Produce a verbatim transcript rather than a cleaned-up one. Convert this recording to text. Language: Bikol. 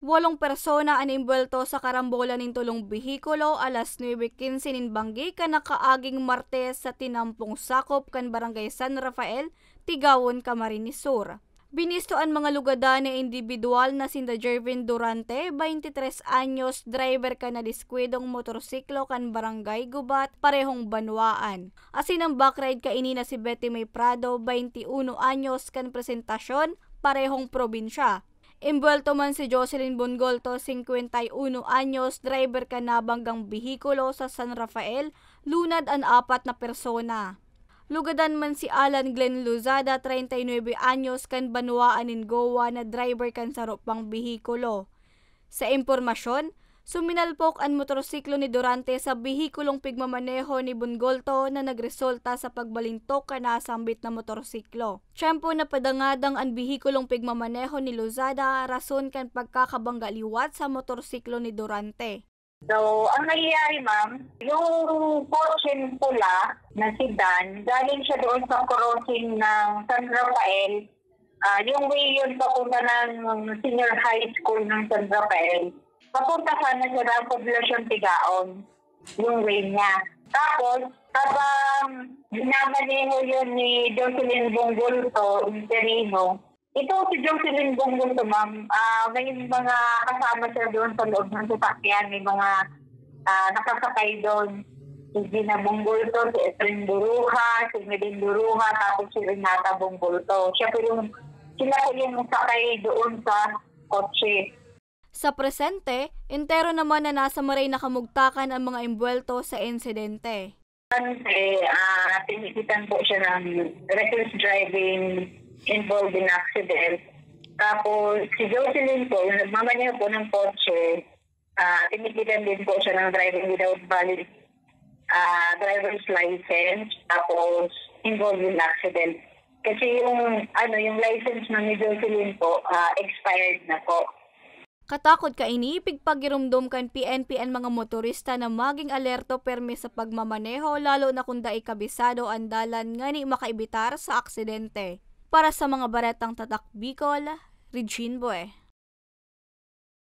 Walong persona an imbuwelto sa karambolan nin tolong behikulo alas nuebe quince nin banggi kan nakaaging Martes sa tinampong sakop kan Barangay San Rafael, Tigawon, Camarines Sur. Binisto an mga lugadan na indibidwal na sinda Jervin Durante, twenty-three anyos, driver kan nadiskwidong motorsiklo kan Barangay Gubat, parehong banwaan. Asin an backride kaini na si Betty May Prado, twenty-uno anyos, kan Presentacion, parehong probinsya. Imbuwelto man si Jocelyn Bongolto, cincuenta y uno anyos, driver kan nabanggang behikulo sa San Rafael, lunad an apat na persona. Lugadan man si Alan Glenn Luzada, treinta y nueve anyos, kan banwaan nin Goa na driver kan saro pang behikulo. Sa impormasyon, suminalpok an motorsiklo ni Durante sa behikulong pigmamaneho ni Bongolto na nagresulta sa pagbalintok kan nasambit na motorsiklo. Tiyempo na padangadang an behikulong pigmamaneho ni Luzada, rason kan pagkakabangga liwat sa motorsiklo ni Durante. So, ang nangyayari, ma'am, yung kotseng pula na sedan, galing siya doon sa crossing ng San Rafael. Ah, yung way yun papunta ng Senior High School ng San Rafael. Papunta sana siya ng Poblacion Tigaon, yung way niya. Tapos, habang minamaneho yun ni Jocelyn Bongolto, interino, ito si Jocelyn Bongolto, ma'am, ah, may mga kasama siya doon sa loob ng sasakyan, may mga, ah, nakasakay doon. Si Gina Bongolto, si Efren Buruha, si Meden Buruha, tapos si Renata Bongolto. Siya po yung, sila po yung sakay doon sa kotse. Sa presente, entero naman na nasa maray na kamugtakan ang mga imbuwelto sa insidente. Kasi, ah, tinikitan po siya ng reckless driving involved in accident. Tapos, si Jocelyn po, yung nagmamaneho po ng kotse, ah, tinikitan din po siya ng driving without valid, ah, driver's license, tapos involved in accident. Kasi yung, ano, yung license na ni Jocelyn po, ah, expired na po. Katakod kaini, pigpagiromdom kan P N P an mga motorista na maging alerto permi sa pagmamaneho, lalo na kung dai kabisado an dalan ngani makaibitar sa aksidente. Para sa mga baretang Tatak Bicol, Regine Bue.